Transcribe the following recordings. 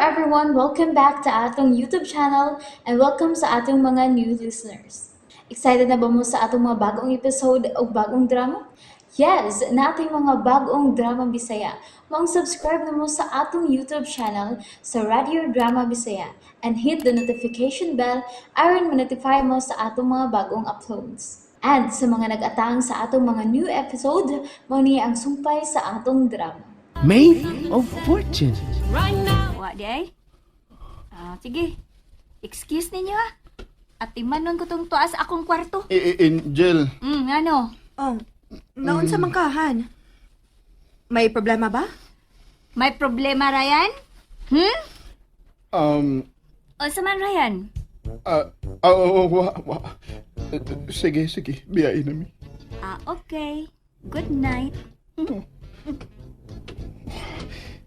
everyone! Welcome back to atong YouTube channel and welcome sa atong mga new listeners. Excited na ba mo sa atong mga bagong episode o bagong drama? Yes, nating mga bagong drama Bisaya. Maong subscribe na mo sa atong YouTube channel sa Radio Drama Bisaya and hit the notification bell aron ma-notify mo sa atong mga bagong uploads. And sa mga nag-atang sa atong mga new episode, mao ni ang sumpay sa atong drama. Maid of Fortune. Wa di ay. Ah, sige. Excuse ninyo ah. Atimanon ko tong tuas akong kwarto. Angel, Ano? Oh, naon sa mangkahan? May problema ba? May problema, Ryan? Hmm? O man, Ryan? Oo, wa, wa. Sige, sige, biyain na mi. Ah, okay. Good night.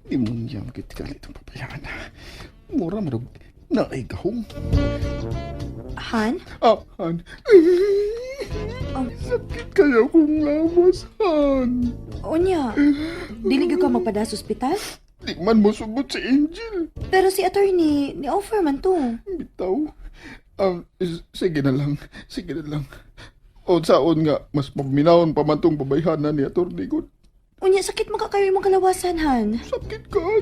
Di mo niya magkita itong papayangan na. Mura marug na ay gahong. Han? Ah, Han. Sakit kayo kong lawas, Han. Unya, dili gyud ka magpada sa ospital? Di man mo subot si Angel. Pero si attorney, ni-offer man to. Bitaw. Sige na lang, sige na lang. O saon nga, mas pagminahon pa man tong pabayhanan ni Atty. God. Unya, sakit mo ka kayo imong kalawasan, Han. Sakit kayo.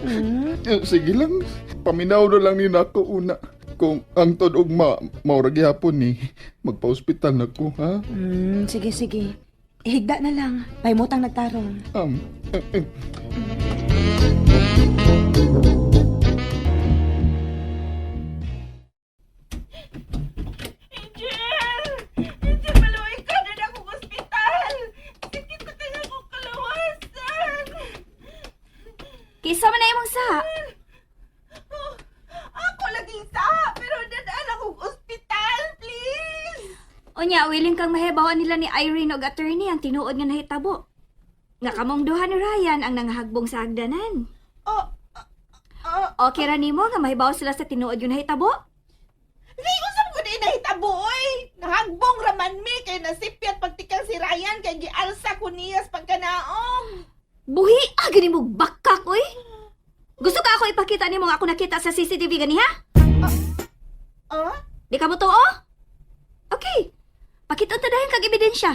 Hmm? Eh, sige lang, paminaw na lang ni nako una. Kung ang tod og maura gihapon ni, magpa-ospital na ko, ha? Sige, sige. Higda na lang. Pahimutang nagtarong. Eh, eh, Angel! Angel, maluwi ka na na akong ospital! Sakit na kaya akong kalawasan! Kisa man na imong sa. Oh, ako laging sa, pero dadaan akong ospital, please! Unya, willing kang mahibawan nila ni Irene og attorney ang tinuod nga nahitabo. Nga kamong duha ni Ryan ang nangahagbong sa hagdanan. Oh, ah, Okay ra nimo nga mahibaw sila sa tinuod yung nahitabo? Kay usap ko din nahitabo, oy! Nahagbong raman mi kay nasipyat pagtikang si Ryan kay gialsa ko niya sa pagkanaong. Buhi, ah, gani mo bakak, oy! Gusto ka ako ipakita nimo nga ako nakita sa CCTV gani ha? Ah? Di ka mo tuo? Okay. Pakita ta dayon kag ebidensya.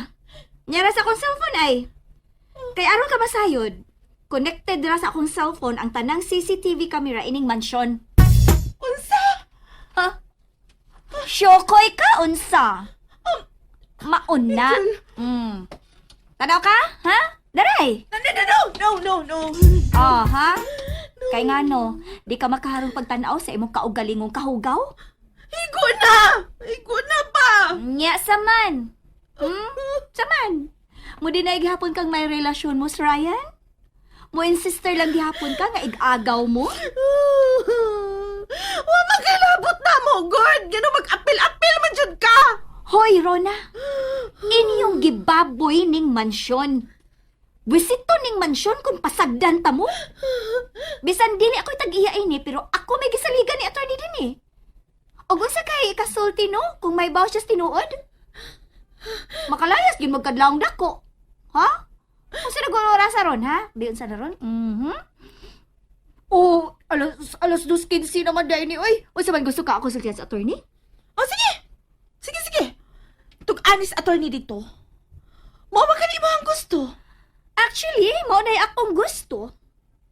Nyara sa akong cellphone ay. Kay aron ka masayod, connected ra sa akong cellphone ang tanang CCTV camera ining mansyon. Unsa? Ha? Syokoy ka unsa? Mauna. Tanaw ka? Ha? Daray. No, no, no, no, no, no, no. Ah, ha? Kay ngano, di ka makaharong pagtanaw sa imong kaugalingong kahugaw? Igo na! Igo na ba? Nya saman. Saman. Mo dinay gihapon kang may relasyon mo sa Ryan? Mo insister lang gihapon ka nga igagaw mo? Wa man kay labot na mo, God! Gano mag-apil-apil man jud ka! Hoy, Rona. Inyong gibaboy ning mansyon. Wisito ning mansyon kung pasagdan ta mo. Bisan dili ako'y tag-iya ini, pero ako may gisaligan ni attorney din eh. Og unsa kay ikasulti no kung may baw siya sa tinuod? Makalayas gyud magkadlawng dako. Ha? Unsa na guro oras ron ha? Di unsa na ron? Mhm. Oh, alas 2:15 naman dahil ni oy. Unsa man gusto ka ako sultihan sa attorney? O sige! Sige, sige! Tug-anis attorney dito. Mo man kani mo ang gusto. Actually, mao na akong gusto.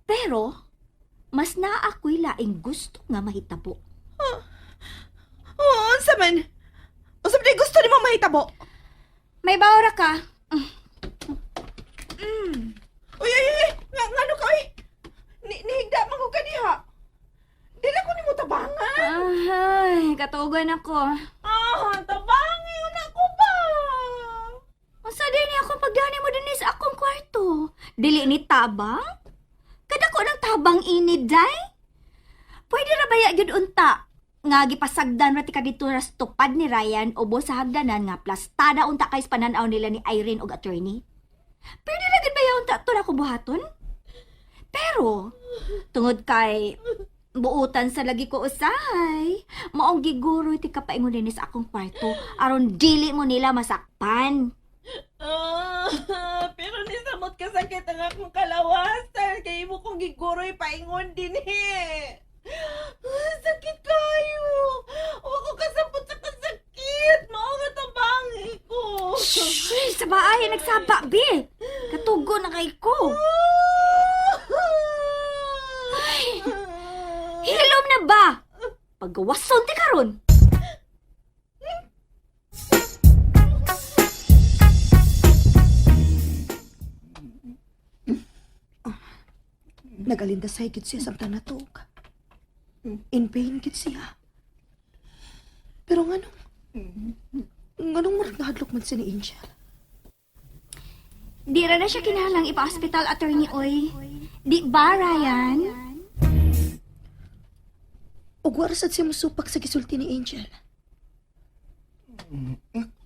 Pero, mas naa ako'y laing gusto nga mahitabo. Oo, unsa man? Unsa man gusto nimo mahitabo? May bawra ka. Uy, uy, uy! Nga, ngano ka, uy? Nihigda man ko kaniha. Dili ko nimo tabangan. Ay, katugan ako. Ah, tabangin na ko ba? Unsa din ni akong pagdani mo dinhi sa akong kwarto? Dili ni tabang? Kada ko ng tabang ini, day? Pwede ra baya gyud unta? Nga gipasagdan ra ti ka dito ra sa tupad ni Ryan ubo sa hagdanan nga plastada unta kay sa pananaw nila ni Irene og attorney. Pwede ra gyud baya unta to na ko buhaton? Pero tungod kay buutan sa lagi ko usahay, maong giguroy ti kapaingon dinhi sa akong kwarto aron dili mo nila masakpan. Ah, pero ni sa Kamot kasakit ang akong kalawasan. Kay imo kong giguroy paingon din eh. Ah, sakit kayo. Wa ko kasabot sa kasakit. Mao nga tabangi ko. Shh! Sa bahay, nagsaba, be! Katugo na kay ko. Ay! Hilom na ba? Paggawason ti karon. Nagalindasay gid siya samtang natuog. In pain gid siya. Pero nganong murag nahadlok man siya ni Angel? Di ra na siya kinahanglang ipa-hospital, attorney, oy. Di ba, Ryan? Ug wara sad siya mosupak sa gisulti ni Angel.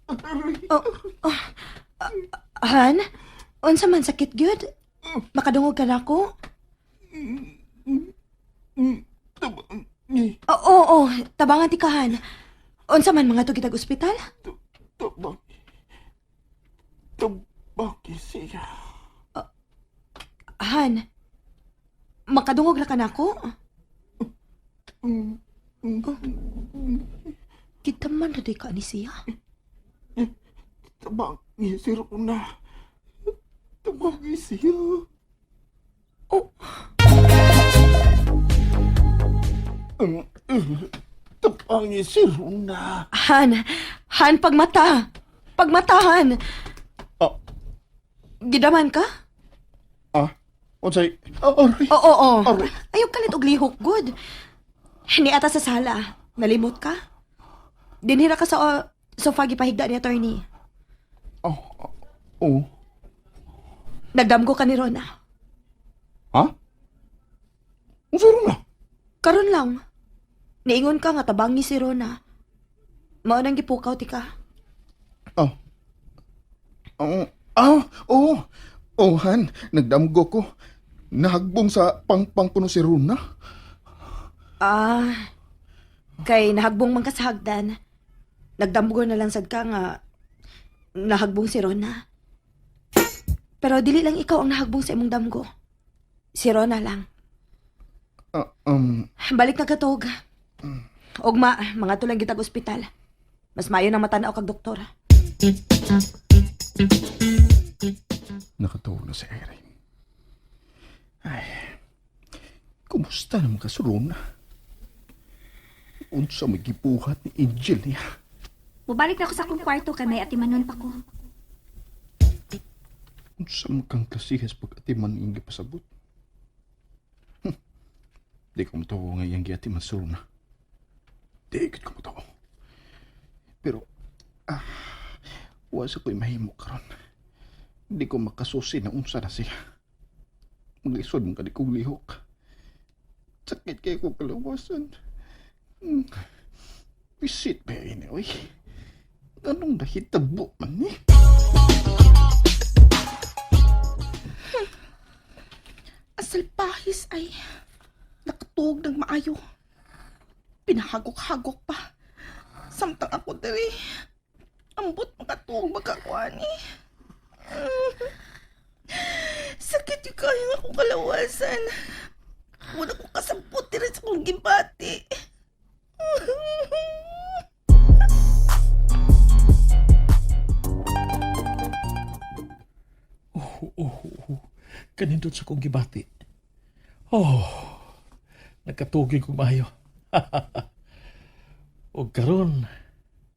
Oh, oh, ah, Han? Unsa man sakit gyud? Makadungog ka nako? Tabangi. Oo, oo, tabangan ti ka, Han. Unsa man mga to kitag ospital? Tabangi. Tabangi siya. Han, makadungog ra ka nako? Oh. Kita man na day ka ni siya. Tabangi si Rona. Tabangi siya. Oh, Tabangi si Rona. Han, Han, pagmata. Pagmata, Han. Ah, Gidaman ka? ah, unsay? Ah, aray. Oo, oo. Aray. Ayaw kalit og lihok, good. Niata sa sala. Nalimot ka? Dinhira ka sa sofa gipahigda ni attorney. Oh, ah, oh. Nagdamgo ka ni Rona. Ha? Unsay Rona? Karon lang. Niingon ka nga tabang ni si Rona. Mao nang gipukaw ti ka. Oh. Oh, ah, oh. Oh, Han, nagdamgo ko. Nahagbong sa pangpang kuno si Rona. Ah, kay nahagbong man ka sa hagdan. Nagdamgo na lang sad ka nga nahagbong si Rona. Pero dili lang ikaw ang nahagbong sa imong damgo. Si Rona lang. Ah, Balik na katog. Ugma, mga tulang gitag ospital. Mas maayo nang matanaw kag doktor. Nakatuo na si Erin. Ay, kumusta naman ka si Rona? Unsa may gibuhat ni Angel niya? Mubalik na ko sa akong kwarto kay may atimanon pa ko. Unsa man kang klasihas pag-atiman iyang gipasabot? Di ko matuo nga iyang giatiman si Rona. Di gid ko matuo. Pero, ah, wa sa ko'y mahimo karon. Di ko makasusi na unsa na siya. Maglisod mong kadi kong lihok. Sakit kay ko kalawasan. Bisit ba ini, oy? Anong nahitabo man ni? Asalpahis ay nakatuog ng maayo. Pinahagok-hagok pa. Samtang ako diri. Ambot makatuog makakuan eh. Sakit yung kaya nga akong kalawasan. Wala ko kasabot diri sa akong gibati. Oh. Kanindot sa kong gibati. Oh, nagkatugig kong maayo. O karon,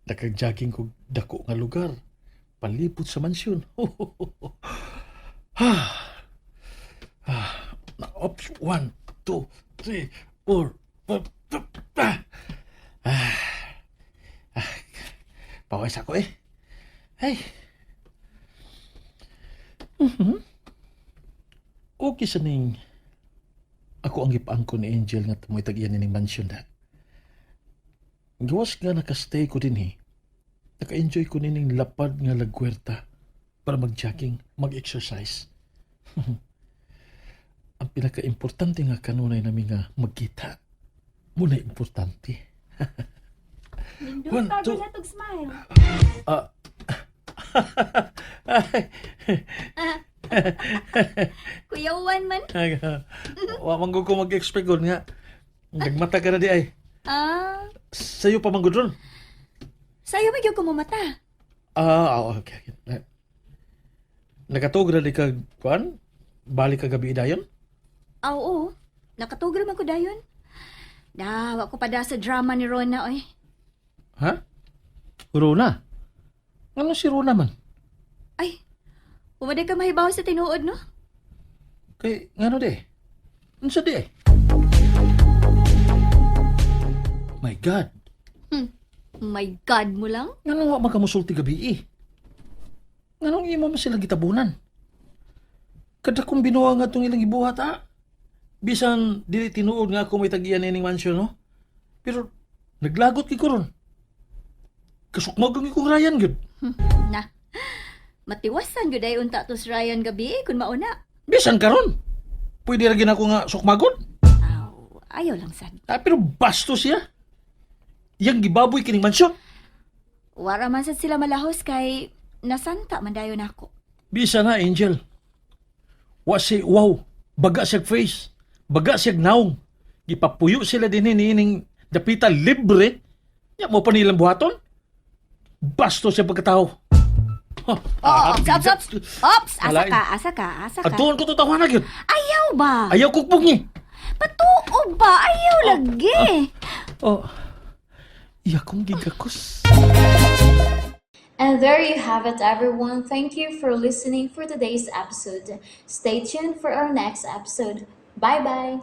nakag-jogging kog dako nga lugar. Palipot sa mansyon. Ha. Ah, na ops, 1, 2, 3, 4, 5, ah. Ah. Ah. Pawis ako eh. Ay. Okay sa ning ako ang gipaangko ni Angel nga tumoy tag-iyan nining mansion dat. Gawas nga nakastay ko din eh. Naka-enjoy ko nining lapad nga lagwerta para mag-jogging, mag-exercise. Ang pinaka-importante nga kanunay nami nga magkita. Muna importante. One, two. na tog smile. Ah. Ay. Kuyawan man. Ay, wa man gud ko mag-expect gud nga. Nagmata ka na di ay. Ah, Sayo pa man gud ron. sayo ba gyud ko mumata? Ah, okay. Okay. Nakatug ra di ka kuan? Balik ka gabi dayon? Ah, oo. Nakatug ra man ko dayon. Da, wa ko pa da sa drama ni Rona oy. Ha? Rona? Ano si Rona man? Ay, wala ka mahibaw sa tinuod, no? Kay ngano di? Unsa di? My God. My God mo lang. Ngano wa man ka mosulti gabi eh? Nganong imo man sila gitabunan? Kada kong binuha nga itong ilang gibuhat ah. Bisan dili tinuod nga ako may tagian ining mansion no. Pero naglagot kay ko ron. Kasukmag ang ikong Ryan gyud. Na, matiwasan gyud ay unta to si Ryan gabi eh, kun mauna. Bisan karon. Pwede ra gid ako nga sukmagon. Aw, ayaw lang sad. Ah, pero basto siya. Yang gibaboy kining mansyon. Wara man sad sila malahos kay nasanta man dayon ako. Bisa na, Angel. Wa si wow, baga siyag face, baga siyag naong. Gipapuyo sila din niining dapita libre. Nya mo pa nilang buhaton. Basto siya pagkatao. Huh, Oh, ops, ops, ops. Ops, asa Malain. ka, asa ka, asa ka. Atuon ko to tawanan gyud. Ayaw ba? Ayaw kukbog ni. Patuo ba? Ayaw lagi. Oh. Iya kong gigakos. And there you have it, everyone. Thank you for listening for today's episode. Stay tuned for our next episode. Bye bye.